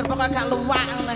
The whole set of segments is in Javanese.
Pokoke gak luwak ngono.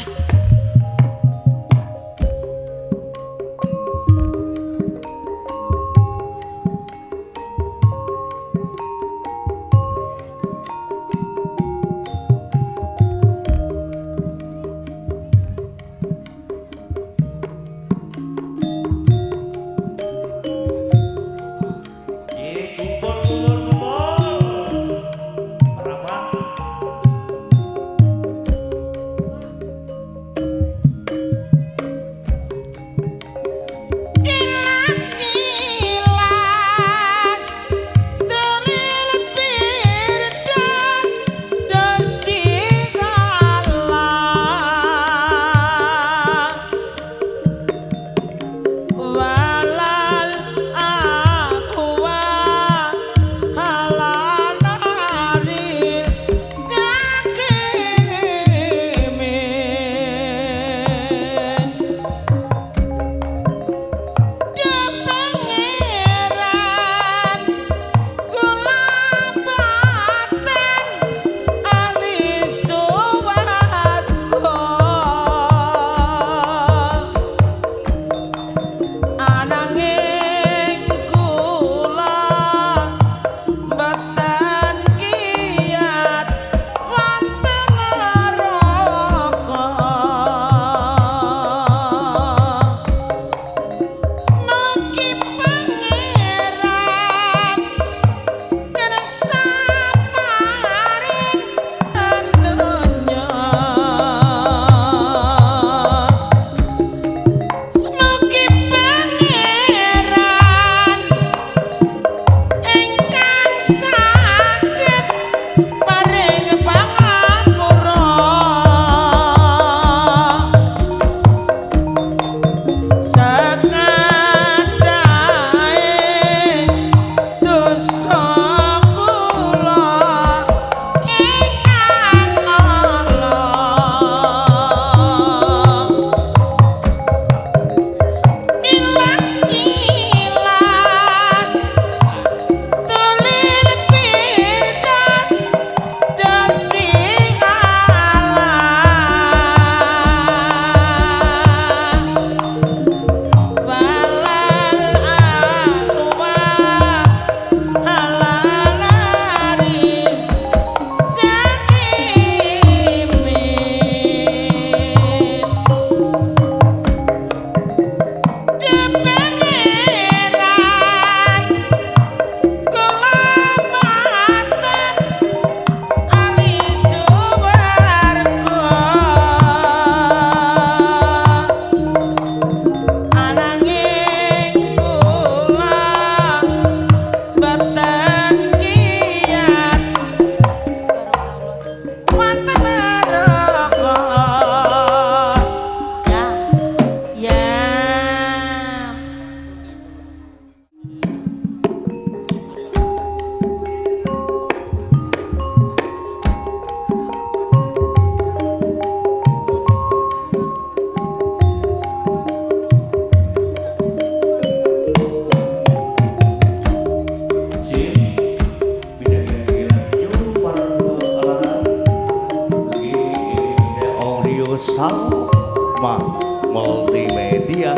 Salma Multimedia.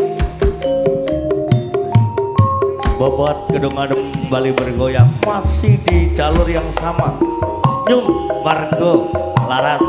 Bobot Kedung Adem Bali bergoyang masih di jalur yang sama. Nyum Margo Laras.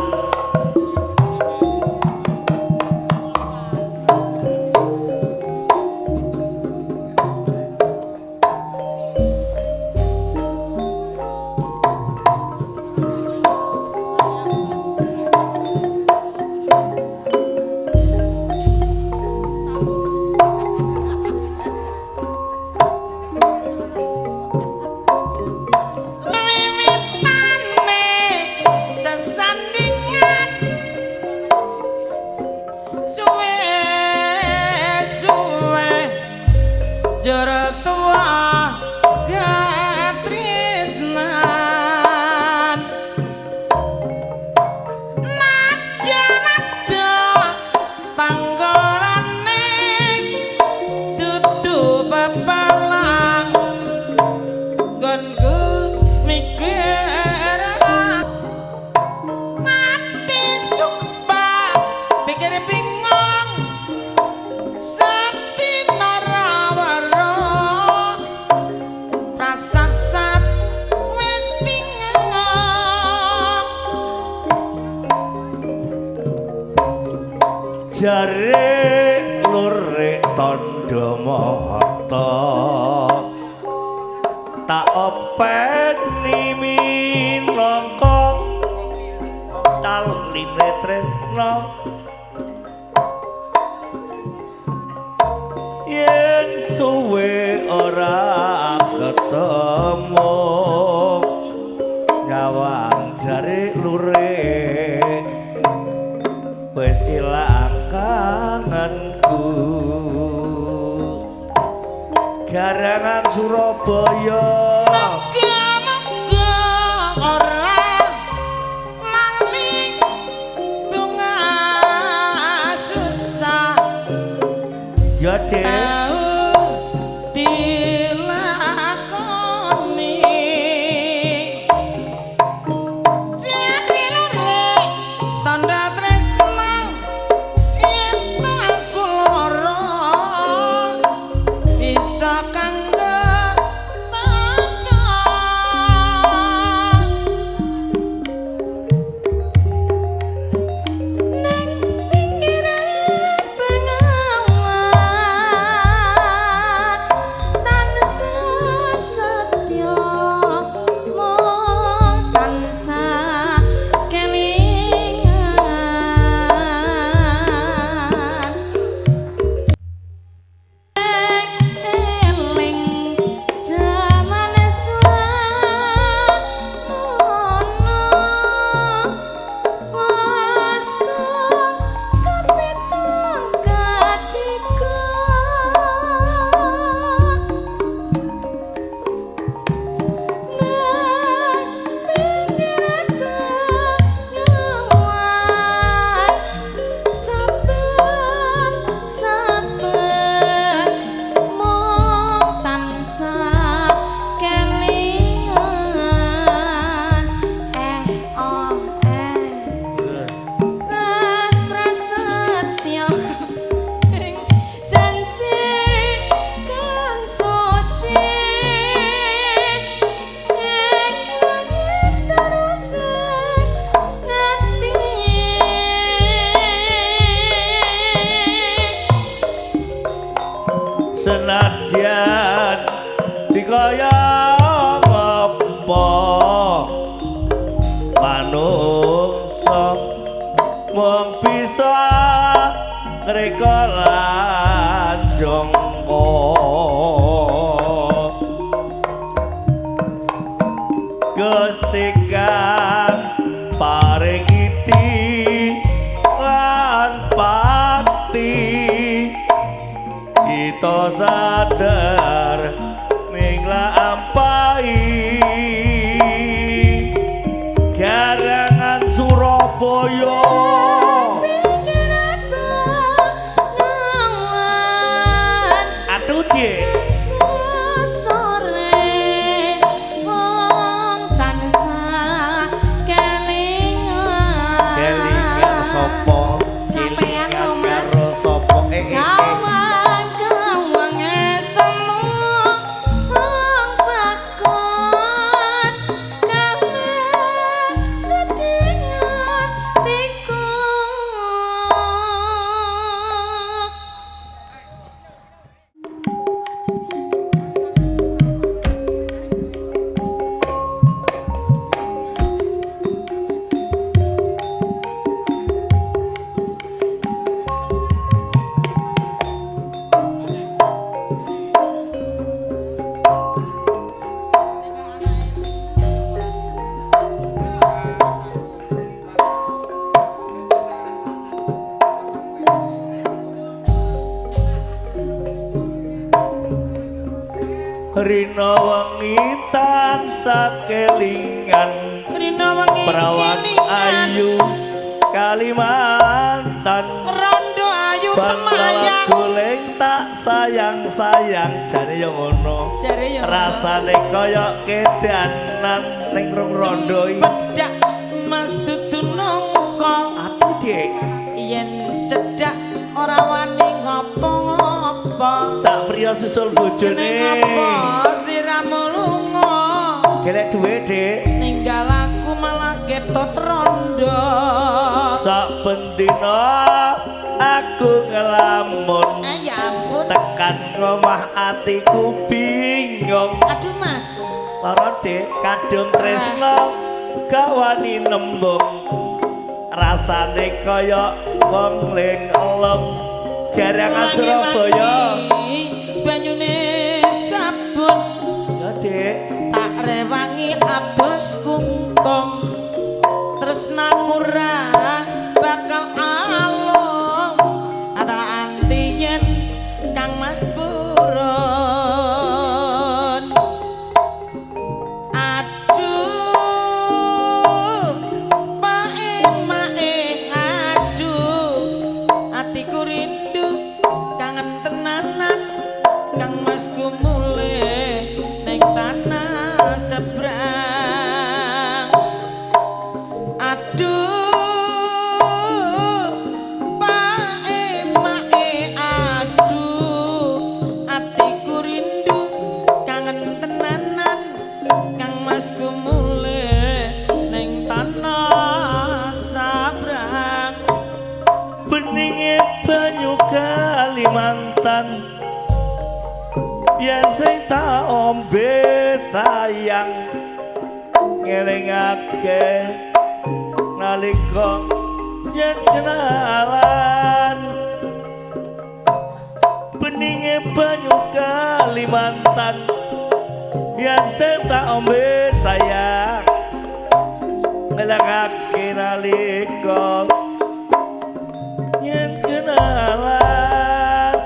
Wiwitane sesanding Jare lure tandha mata tak openi minangka taline tresna yen suwe ora ketemu nyawang jare lure wis ilang kangenku. Garangan Surabaya. Muga-muga ora lali bunga susah Ya Dek. Tau dilakoni. Jare lure tandha tresna yen aku lara bisa kanggo tandha. Nang pinggiran bengawan tansah setya mung tansah kelingan eling jaman samono wastu kapitung katiga nang pinggiran bengawan saben saben mung tansah kelingan eh oh eh Ras prasetyo ing janji kang suci ing langit terus nganti. Senadyan dikaya ngapa manungsa mung bisa ngreka lan jangka. Gusti kang paring iti lan pati kita sadar ning lampahi. Garangan Surabaya. Pinggiran bengawan Aduh Dik. sore mung tansah kelingan. Kelingan sapa? Sampean Kelingan lho, Mas. karo sapa? Eh, eh, eh. Kawang kawang semu wong bagus kabeh sedih atiku. Rina wengi tansah kelingan Rina wengi perawan kelingan. Ayu Kalimantan Rondo ayu Banglawan temayang guling tak sayang-sayang jare yo ngono. Jare yo ngono. Rasane kaya kedanan ning rong rondo iki. Pedak Mas dudu nangka Aduh Dik. Yen cedhak ora wani ngopo-ngopo. Tak priya susul bojone. Ning apa sliramu lunga Gelek duwe Dik. ninggal aku malah ketot rondo. Saben dina aku Aku ngelamun. Eh, ya ampun. Tekan ngomah atiku bingung. Aduh, Mas. Lara, Dik, kadung tresno gak wani nembung. Rasane kaya wong ling elem. Garangan Surabaya. Banyune sabun. Ya, Dik. Tak rewangi abos kungkum. Tresnaku ra bakal alum. Ata anti yen Kang Mas purun. Aduh, mae mae aduh, atiku rindu kangen tenanan Kang Masku mulih ning tanah seberang. Aduh, mae mae aduh, atiku rindu kangen tenanan Kang Masku mulih ning tanah sabrang. Beninge banyu Kalimantan yen sing tak ombe sayang, ngelingake nalika yen kenalan. Beninge banyu Kalimantan yen sing tak ombe sayang, ngelingake nalika yen kenalan.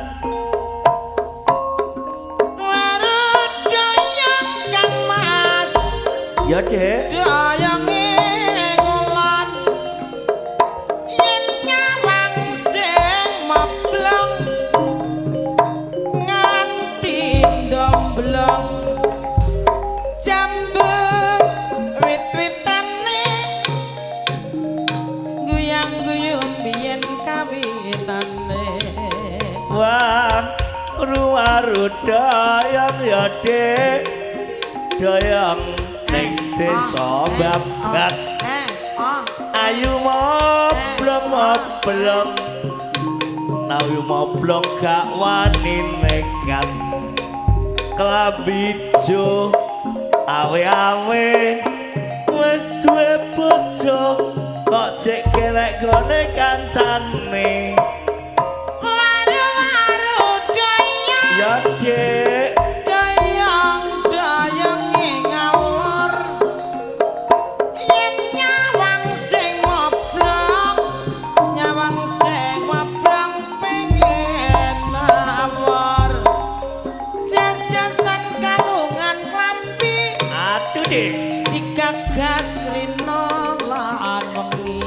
Waru doyong Kang Mas. Ya, Dek. Doyonge ngulon yen nyawang sing moblong nganti ndomblong jambu wit-witane guyang-guyung biyen kawitane. Wah, waru doyong ya, Dek. Doyong ning desa Babat. Eh, oh. Ayu moblong moblong. Nawi moblong gak wani nekat. Klambi ijo awe-awe wis duwe bojo kok jek kelek gone kancane. Waru-waru doyong. Ya, Dek. Doyong doyong ngalor yen nyawang sing moblong, nyawang sing moblong pengen nawar jas-jasan kalungan klambi. Aduh, Dik. Digagas rino lan wengi.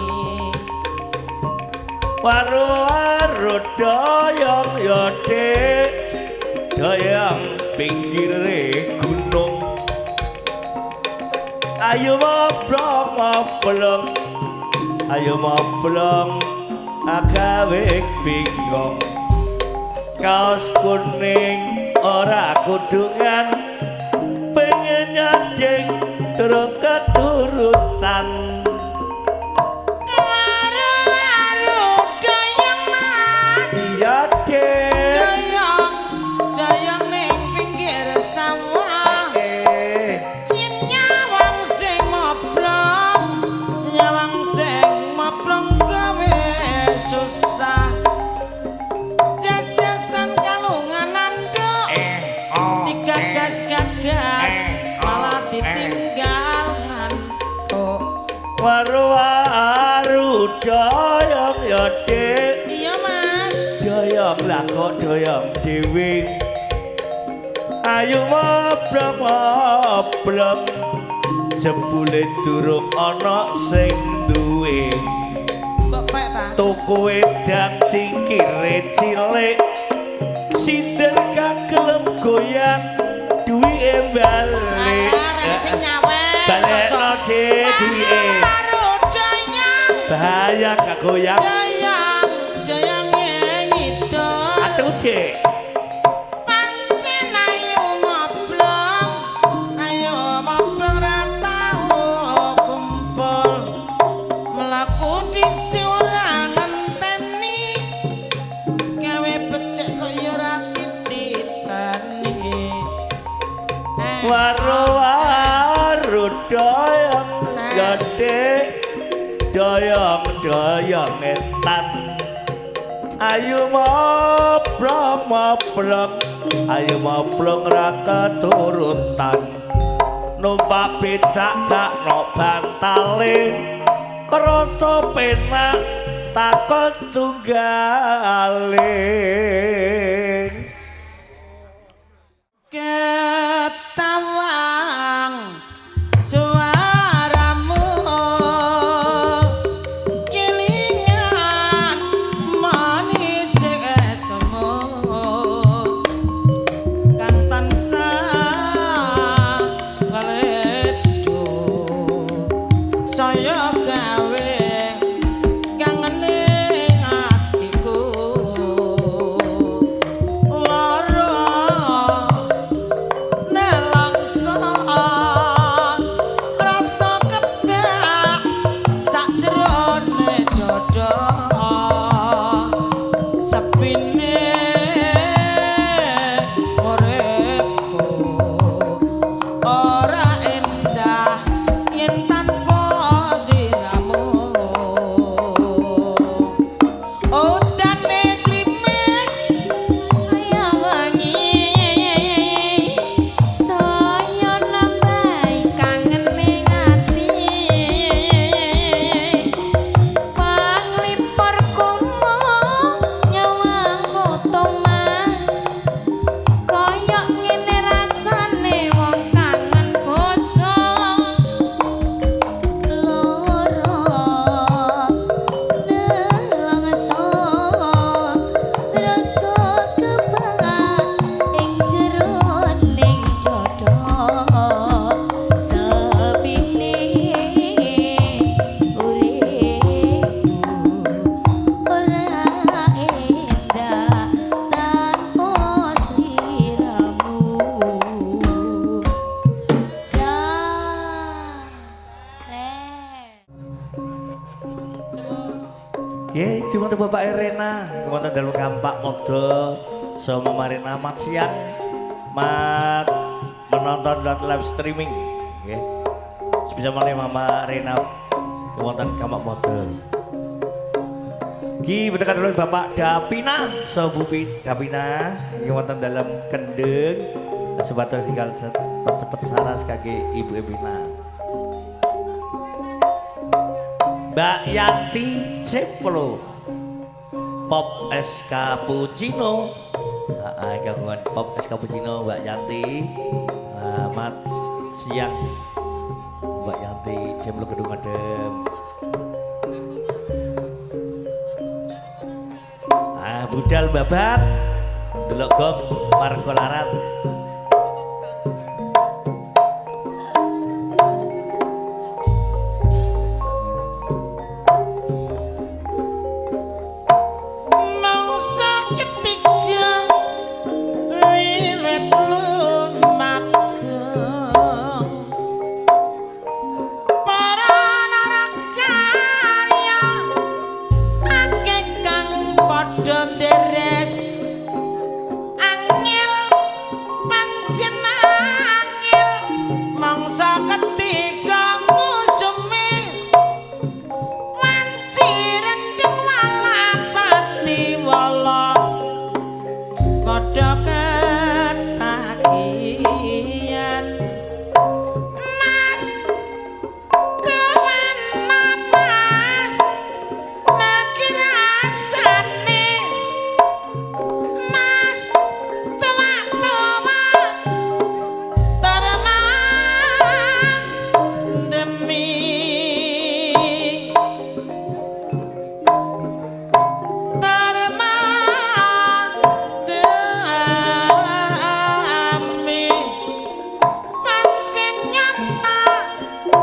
Waru-waru doyong ya, Dik. Doyong pinggire gunung. Ayo moblong moblong. Ayo moblong agawe bingung. Kaos kuning ora kudungan pengen nyading durung keturutan. Waru-waru doyong, Mas. Iya, Dik. Doyong doyong ning pinggir sawah. Eh. Yen nyawang sing moblong, nyawang sing moblong gawe susah. Jas-jasan kalungan anduk digagas-gagas malah ditinggal ngantuk. Waru-waru doyong ya, Dik. Iya, Mas. Doyong lah kok doyong dhewe. Ayo moblong moblong jebule durung ana sing duwe. Mbok pek ta? Tuku wedang cingkire cilik sinden kagelem goyang duwike balik. Alah, rene sing nyawer. Balekno, Dik, duwike. Waru doyong. Bahaya gak goyang. Doyong doyonge ngidul. Aduh, Dik. Pancen ayo moblong, ayo moblong ra tau kumpul. Mlaku dhisik ora ngenteni. Ya Dik, doyong-doyong etan. Ayo moblong moblong, ayo moblong ra keturutan. Numpak becak gak no bantale, krasa penak takon tunggale. Ketawang suaramu kelingan manis esmu kang tansah leledu saya gawe kangene atiku lara nelangsa rasa kebak sakjerone dada sepine uripku ora endah yen tanpa sliramu. Udane grimis Kaya wengi saya nambahi kangen ning ati. Panglipur kumo nyawang foto Mas. Kaya ngene rasane wong kangen bojo. Loro nelangsa rasa kebak ing jeroning dada sepine uripku ora endah tanpa sliramu. Jas. Nggih, dumateng Bapak Erena, wonten dalu Kampak Modo sama Marina mat siang mat menonton lewat live streaming nggih. Sebisa malih Mama Rena wonten Kampak Modo. Ki betekan dulu Bapak Dapina, Sobupi Dapina nggih wonten dalem Kendeng. Sebatas tinggal cepet saras kaki Ibu Ebina. Mbak Yanti Ceplo Pop es Cappuccino. Heeh, gabungan Pop es Cappuccino Mbak Yanti. Selamat siang Mbak Yanti Ceplo Gedung Adem. Ah, budal babat delok gong Margo Laras. Mangsa ketiga wiwit lumagung para narakarya akeh kang padha deres angel pancen angel mangsa ketiga musume wanci rendeng walapati wala padha ketagihan. Mas kemana Mas lagi rasane Mas tua-tua termang demi termang demi pancen nyata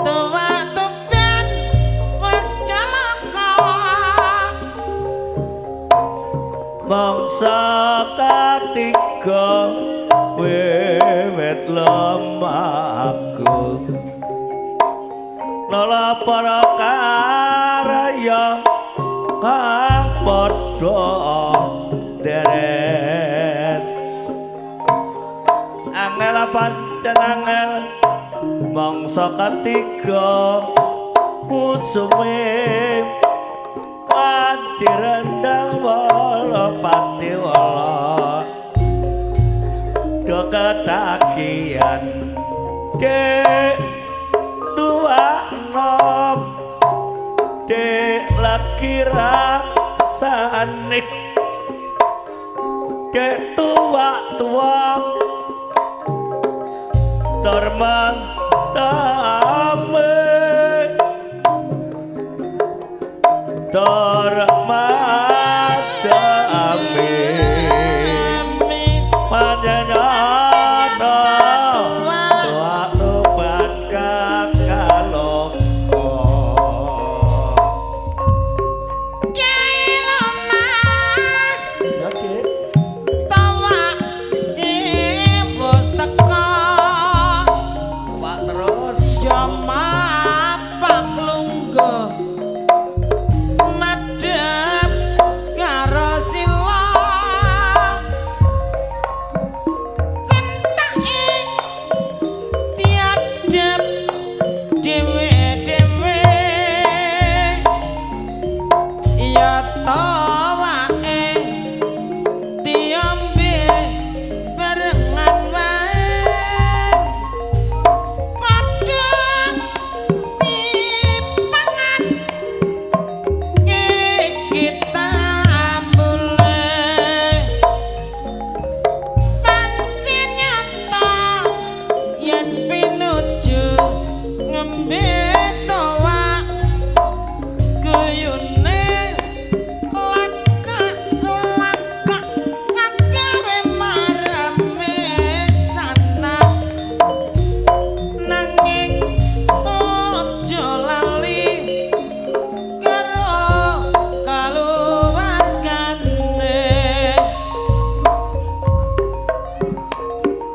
tua tuban wis kalaka. Mangsa katiga wiwit lemaku nala para karya kang padha deres angel pancen angel mangsa katiga Usume wanci rendang wala pati wala do ketagihan dek tua nom dek lagi rasane dek tua tua torman tame torman tame panjenengan tua tuban kang kaloko. Kiai Mas Ya, Dik. tawa wis teka. Pak terus. Ya mapak lungguh madhep karo sila centake tiadep dhewe-dhewe ya tawake diombe barengan wae padha dipangan kita boleh pancen nyata yen pinuju ngembe towa guyune laka-laka nggawe mareme sanak nanging aja lali karo kaluwargane.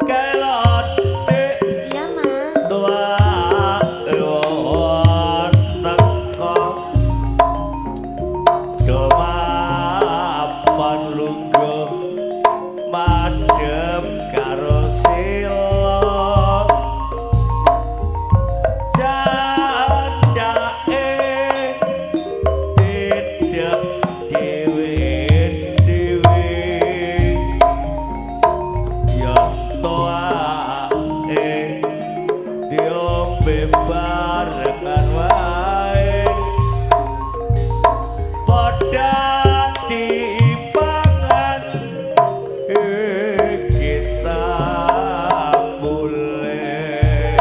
Kelot dik Iya Mas. tua teko mapan lungguh madhep karo sila jandake didep dhewe-dhewe ya toake diombe barengan wae padha dipangan kita boleh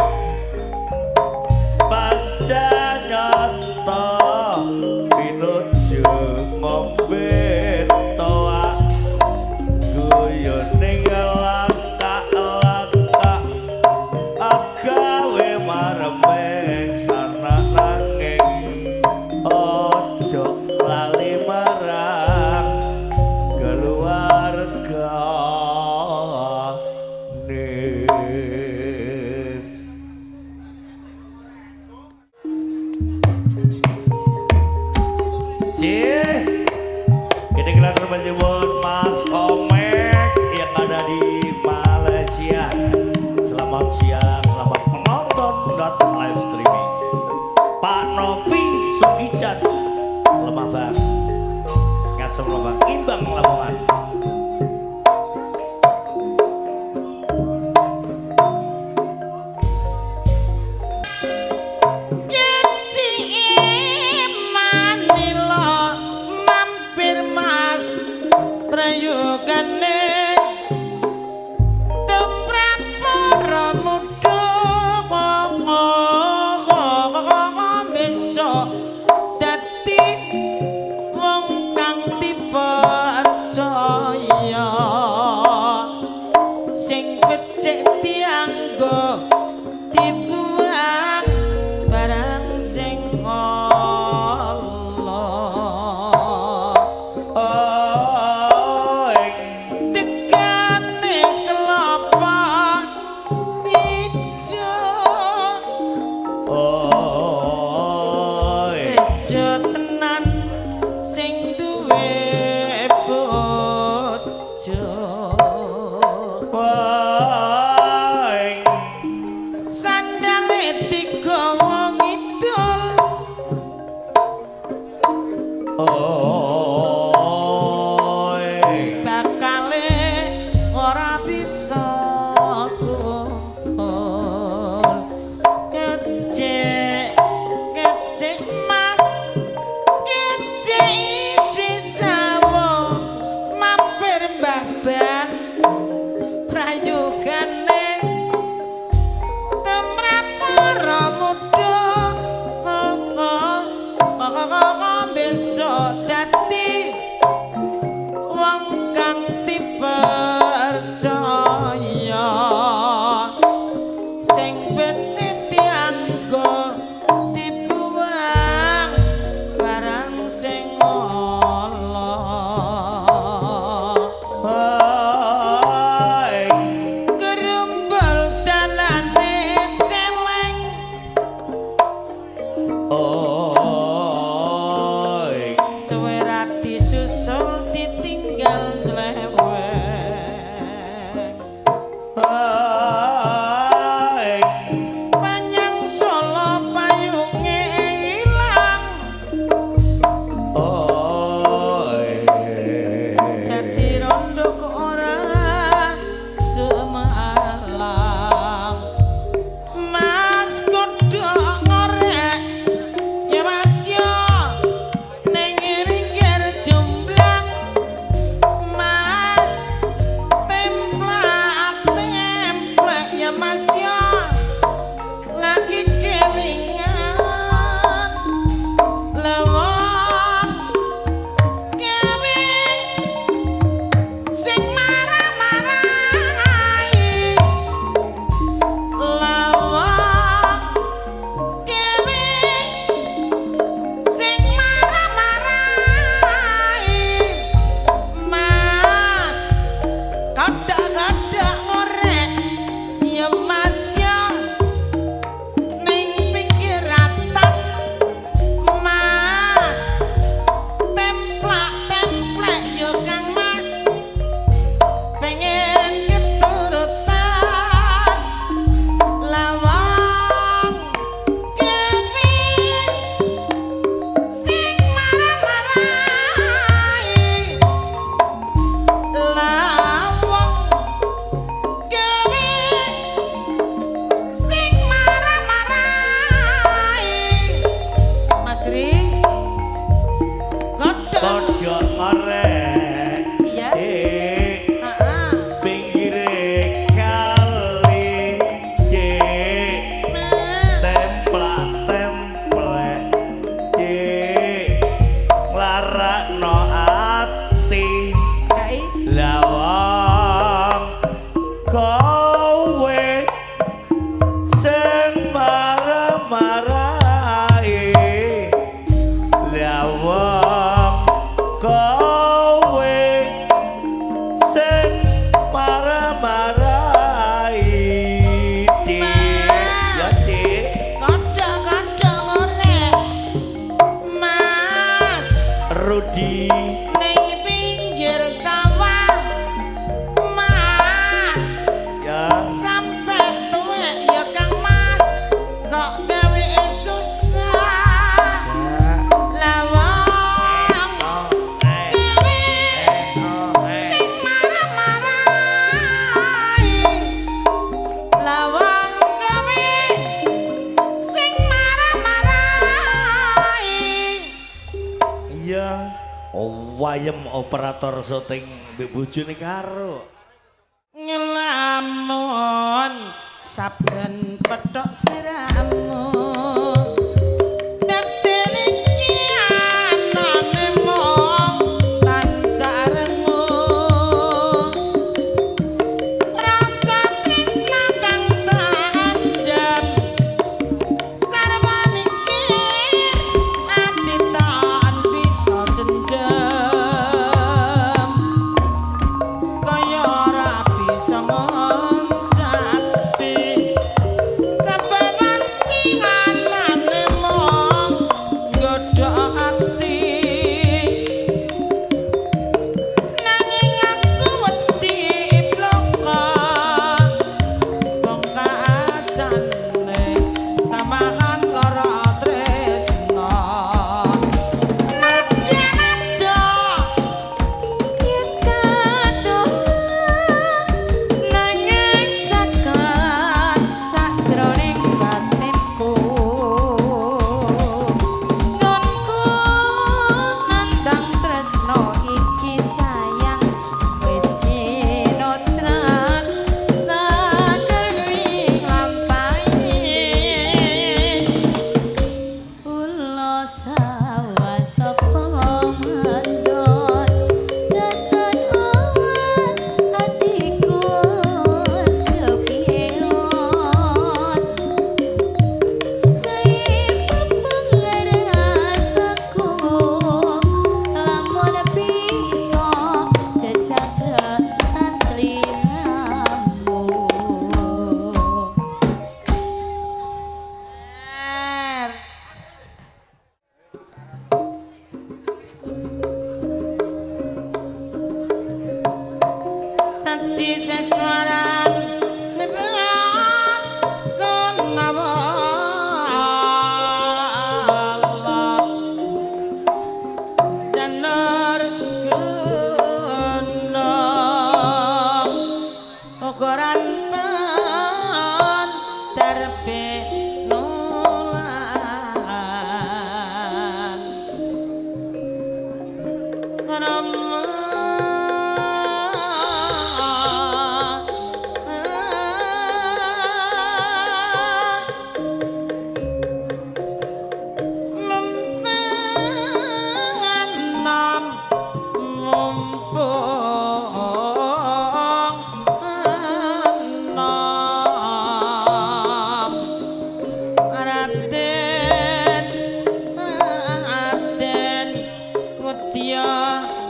pancanyata pinuju ngombe toa guyone langkah-langkah agawe maremeng sana nanging ojo lali marang keluarga. Cih, ini kita terjemput Mas Omek yang ada di Malaysia. Selamat siang, selamat menonton dot live streaming. Pak Novi Sugijan, Lemah Bang, Ngasem Lembang, Imbang Lamongan. Kecike Manila mampir Mas prayogane tumrap para muda besok dadi wong kang dipercaya sing becik dianggo dibuang barang sing Allah. Oh, ing Tekane kelapa ijo oh, ing ijo tenan sing duwe bojo. Wah, ing Sandale digawa ngidul. Aja dadi wong kang dipercaya, sing becik dianggo dibuang barang sing ala. Hai. Gerumbul dalane celeng. Oi. Suwe ra disusul ditinggal cleweng. Hai. Panyang Solo payunge ilang. Oi. Dadi rondo kok ora sumalang. Mas kodhok ngorek ya Mas yo ning pinggir jomblang. Mas templak templek ya Mas yo lagi kelingan lewat kewing sing marah-marahi, lawang kewing sing marah-marahi. Mas kadak-kadak ngorek ya Mas ya ning pinggir ratan. Mas templak templek yo Kang Mas pengen keturutan, lawang kewing sing marah-marahi, lawang kewing sing marah-marahi. Mas Kri kodhok. Kodhok ngorek. Iya. Eh, Heeh. pinggire kali. Cek. Mas. Templak templek. Cek. Nglarakno ati. Kai. Lawang kowe sing marah-marahi, lawang kowe sing marah-marahi. Dik, ya Dik. Kodhok-kodhok ngorek Mas Rudi. Ning pinggir sawah Mas. Ya. Sampe tuwek ya Kang Mas kok gawe susah, lawang Eh, gawe eh, eh. sing marah-marahi, lawang gawe sing marah-marahi. Iya. Oh, wayem operator syuting mbek bojone karo. Ngelamun saben petok sliramu, batin iki anane mung tansah rengu, rasa tresna kang tandem sarwa mikir ati tan bisa jendem, kaya ora bisa ngoncati saben wanci anane mung nggodhok ati, nanging aku wedi bloko pungkasane tambahan lara tresna. Najan adoh. Yen kadohan nanging tekan sajroning batinku, nggonku nandang tresno iki sayang wis kinotran sakerwi nglampahi. Ulo sawah sapa Rama. Mempenganom mumpung enom Raden Raden ngudya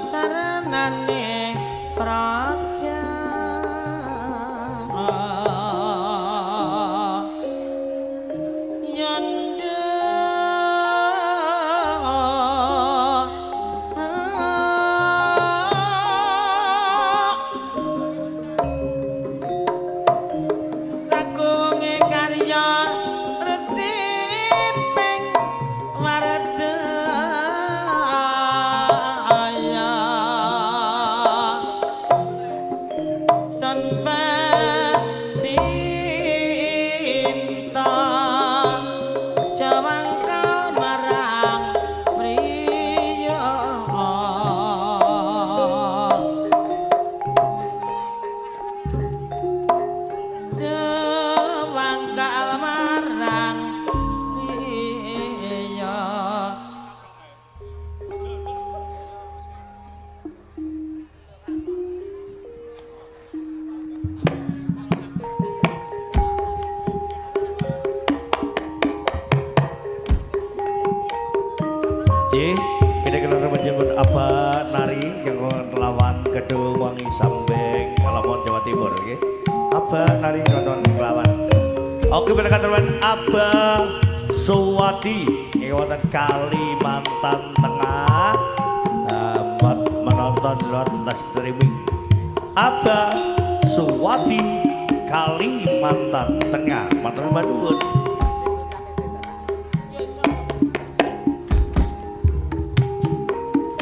saranane praja. Yanda sakuwunge karya reciting wardaya sun pinta jawangkal marang priya. Jawangkal marang priya. J, kita kenal menjemput Abah Nari yang lawan Gedung Wangi Sambeng, Lamongan Jawa Timur, oke. Abah Nari nonton lawan. Oke, kita teman Abah Suwadi yang wonten Kalimantan Tengah. Menonton lewat live streaming. Abah Suwadi Kalimantan Tengah. Matur nuwun.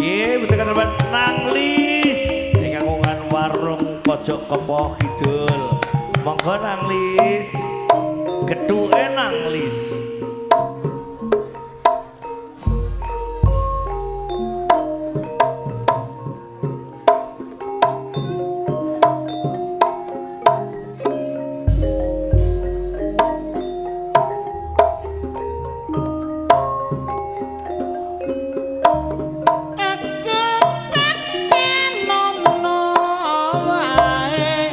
Nggih, betul kan Nanglis ingkang ngungan warung pojok Kepoh Kidul. Monggo Nanglis. Gethuke Nanglis. Aku patenono wae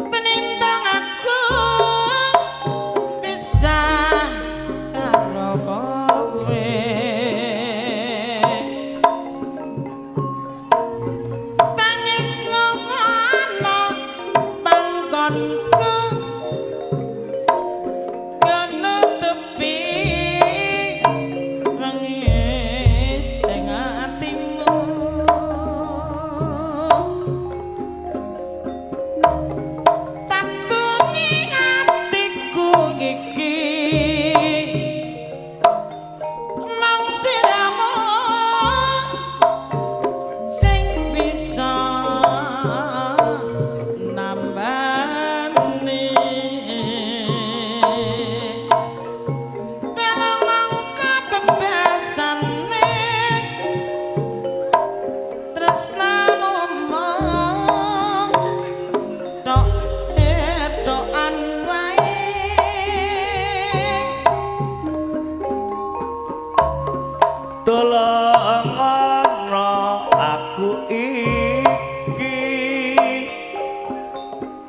tenimbang aku pisah karo kowe. Tangis ngono panggonku kono tepi wengi sing atimu. Tatune atiku iki mung siramu sing bisa nambani. Pelangka bebasane tresnamu mung tok etokan wae. Tolong ana aku iki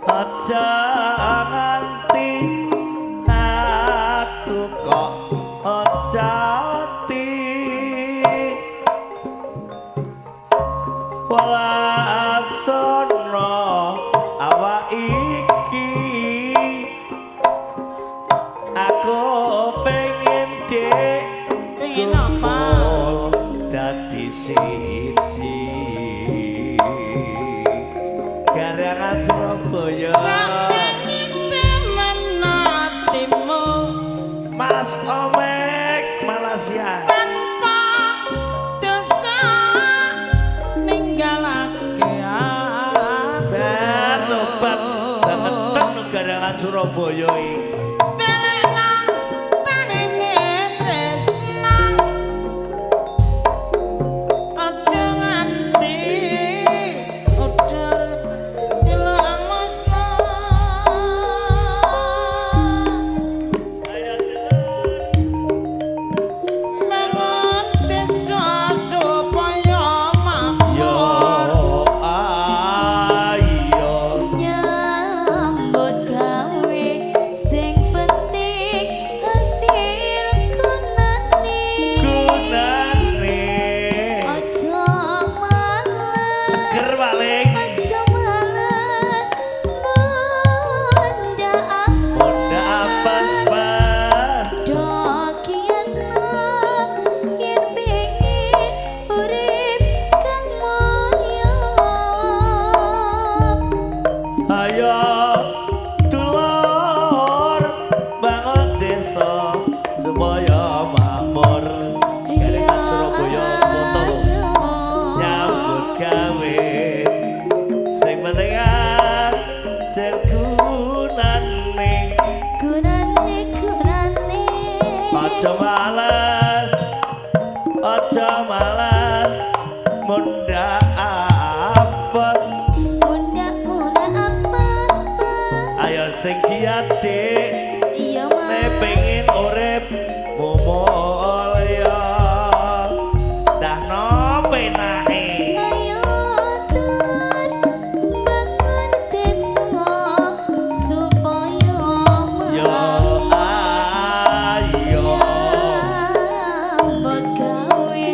aja nganti aku kok jati walasono awak iki aku pengen dek Pengen apa? Dadi siji Garangan Surabaya. Rapeni temen atimu Mas Omek Malaysia. Tanpa dosa ninggalake aku. Tobat banget Garangan Surabaya iki. Belena tanene tresna Aja males, aja males mundhak apet. Munda-munda apes. Ayo sing giat, Dik. Iya, Mas. Nek pengin urip mulya, dahno penake. Ayo dulur bangun desa supaya Yo ayo nyambut gawe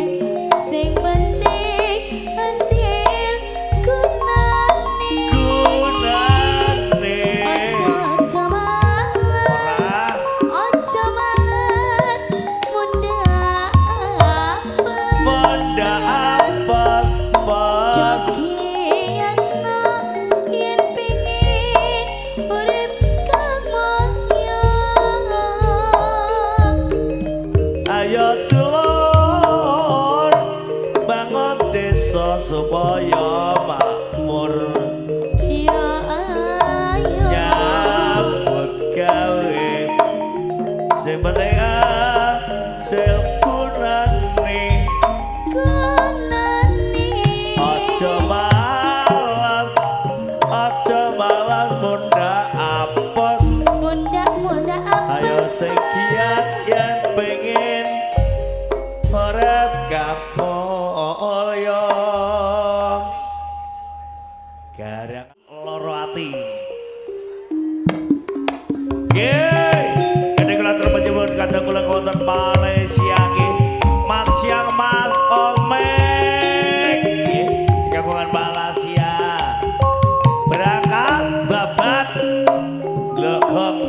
sing penting hasil gunane. Gunane. Aja aja males, Ora. aja males mundhak apes. Mundhak apes pes. Jogiatno yen pengin urip kang mulya. Ayo dulur bangun desa supaya makmur. Ya ayo. Nyambut gawe sing penting hasil gunane. Gunane. Aja males, aja males mundhak apes. Mundhak-mundhak apes. Ayo sing giat yen pengin urip kamulya. Garang loro ati. Nggih, kene kula terpenyuwun kadang kula wonten Malaysia nggih. Mat siang Mas Omek. Nggih, kagungan Malaysia. Berangkat babat legong.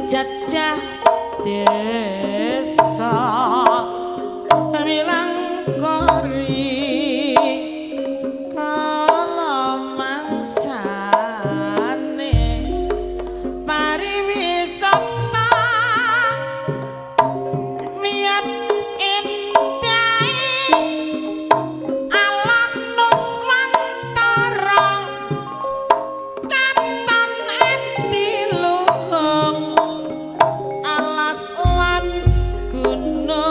Jajah desa Milangkori kala mangsane pariwisata miyat indahe alam nuswantara katon adiluhung alas lan gunung.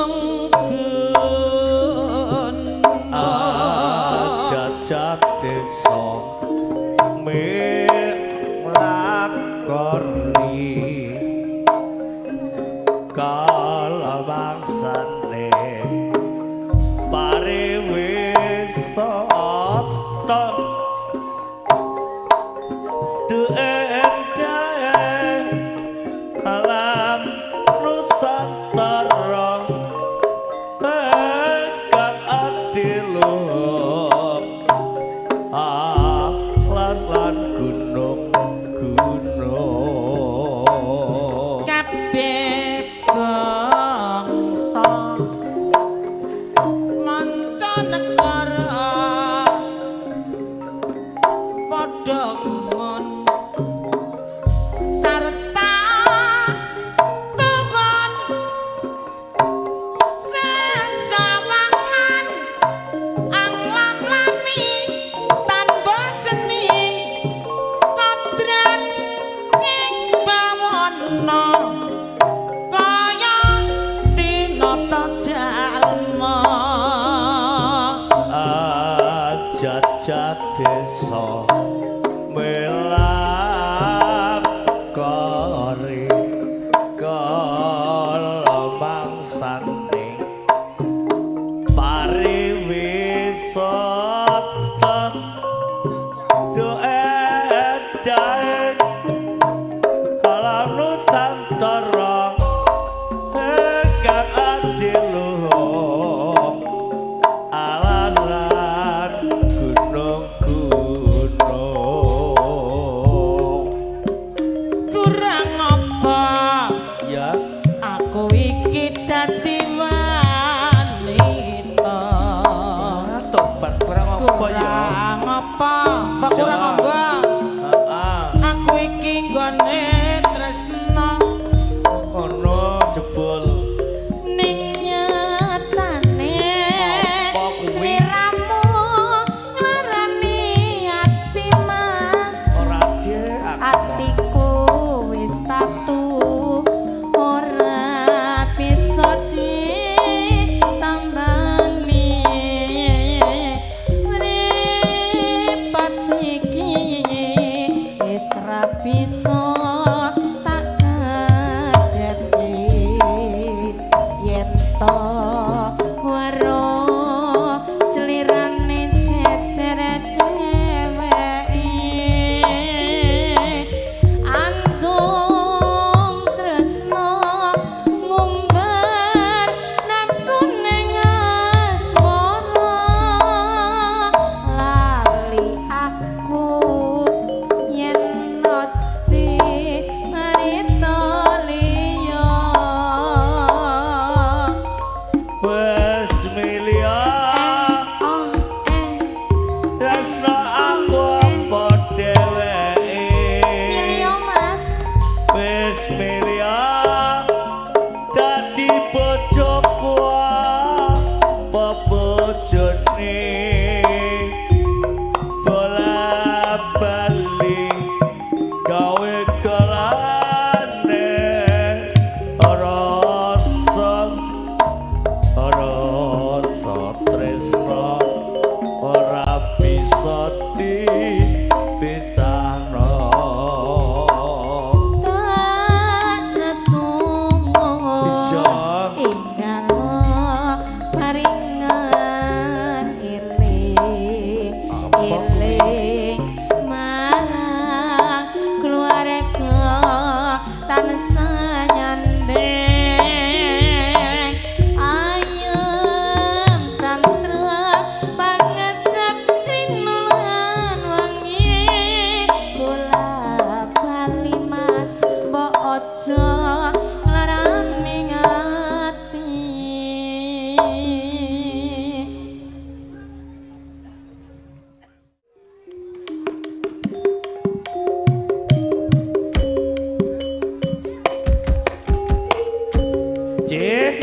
Nggih.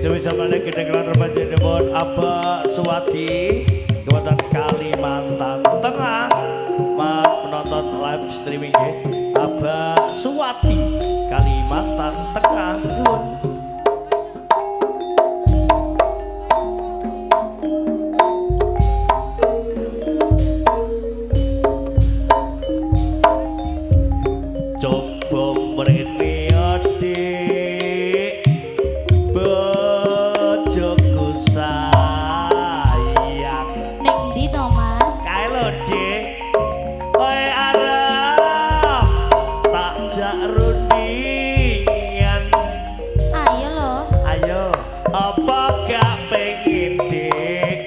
Semisal gedhe kula panjenengan Abah Suwadi Kabupaten Kalimantan Tengah menonton live streaming nggih. Abah Suwadi Kalimantan Tengah. Nuwun. Coba mrene adik bojoku sayang. Ning ndi to, Mas? Kae lho, Dik. Kowe arep tak jak rundingan. Ayo lho. Ayo, apa gak pengen, Dik?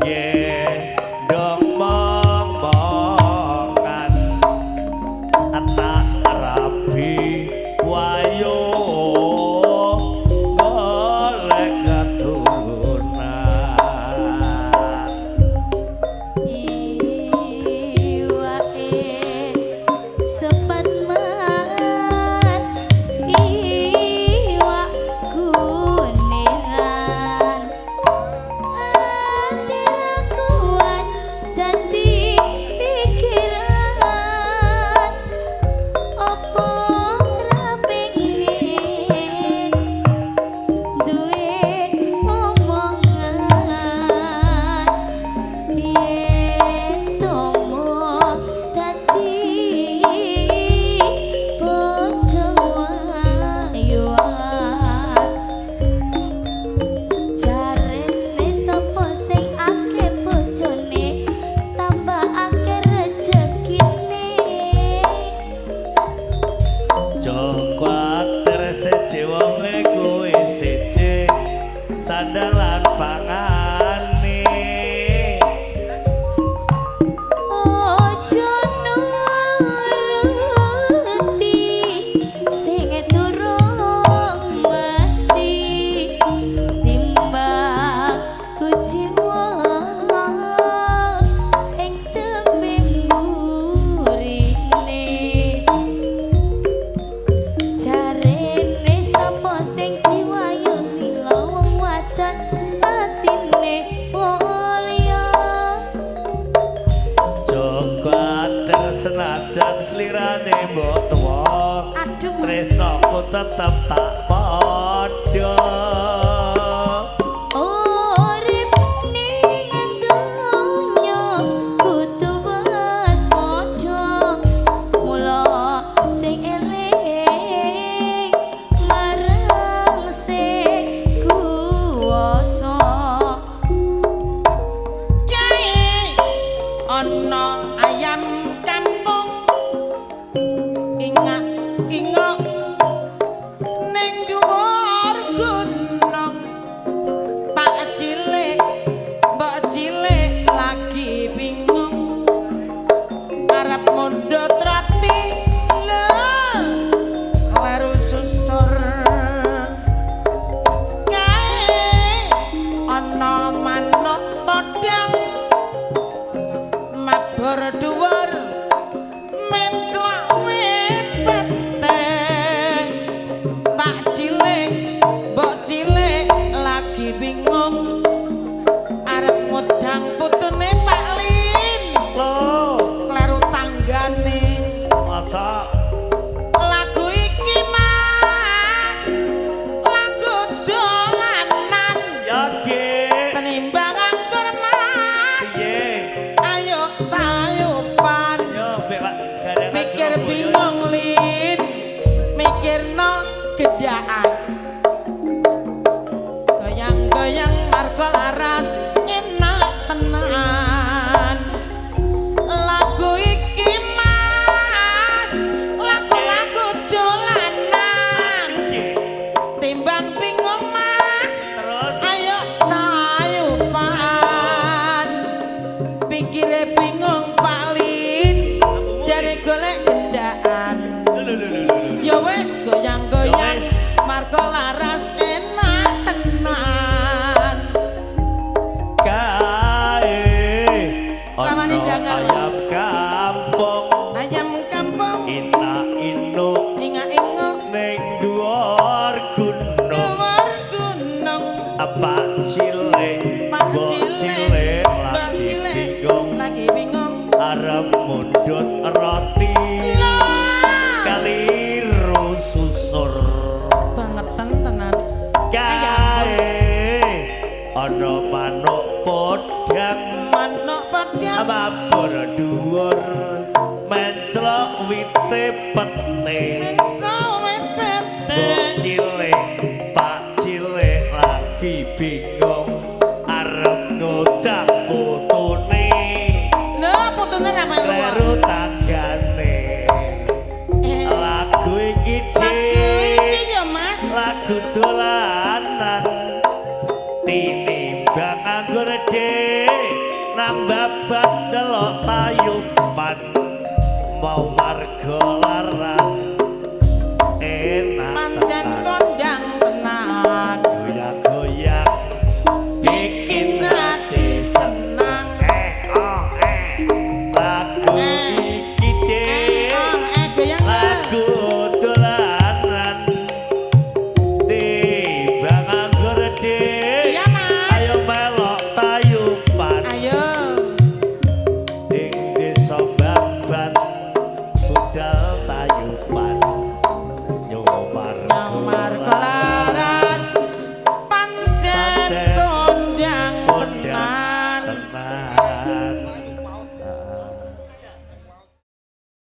Ye, dong mong-mongan. Tak rabi wayo golek keturunan. Iwake sepet Mas, iwak kuniran. Ati ra kuat dadi pikiran. Opo ra pengen duwe omongan? Yen tomo dadi bojo wayuan. Jarene sapa sing akeh bojone tambah akeh rejekine. Aja kuwatir siji wonge kuwi siji sandalan pangane. Ojo nuruti sing durung mesti timbang kuciwa ing tembe mburine. Jarene sapa sing diwayuni wong wadon atine mulya. Aja kuwatir senajan slirane mbok tuwa. Aduh, Mas. Tresnaku tetep tak padha. Urip ning donya kudu waspada, mula sing eling marang sing kuwasa. Kae ana ayam kampung ingak ingok ning dhuwur gunung. Pak cilik mbok cilik lagi bingung arep mundhut roti lho kleru susur. Kae ana manuk podang mabur dhuwur menclak wit peteng. Pak cilik mbok cilik lagi bingung arep ngudang putune Pak Lin Lho, kleru tanggane. Masa Lagu iki Mas lagu dolanan ya, Dik. tenimbang angkur Mas. Piye? Ayo tayupan. Yo, mbek Pak Gareng Mikir Surabaya. bingung Lin mikirno gedaan goyang-goyang margo laras enak tenan. Lagu iki Mas lagu-lagu dolanan Dik. timbang bingung Mas. Terus Ayo tayupan pikire bingung Pak Lin jare golek gendaan. Lho lho lho lho lho. Ya wis goyang-goyang margo mundut roti kaliru susur. Bangetan tenan. Kae ana manuk podang Manuk podang mabur dhuwur menclok wite pete. Cowet pete. Mbok cilik, Pak cilik lagi bingung arep ngodak putune. Lho, putune ra melu. Kleru tanggane. Eh, Lagu iki lagu iki ya, Mas. Lagu.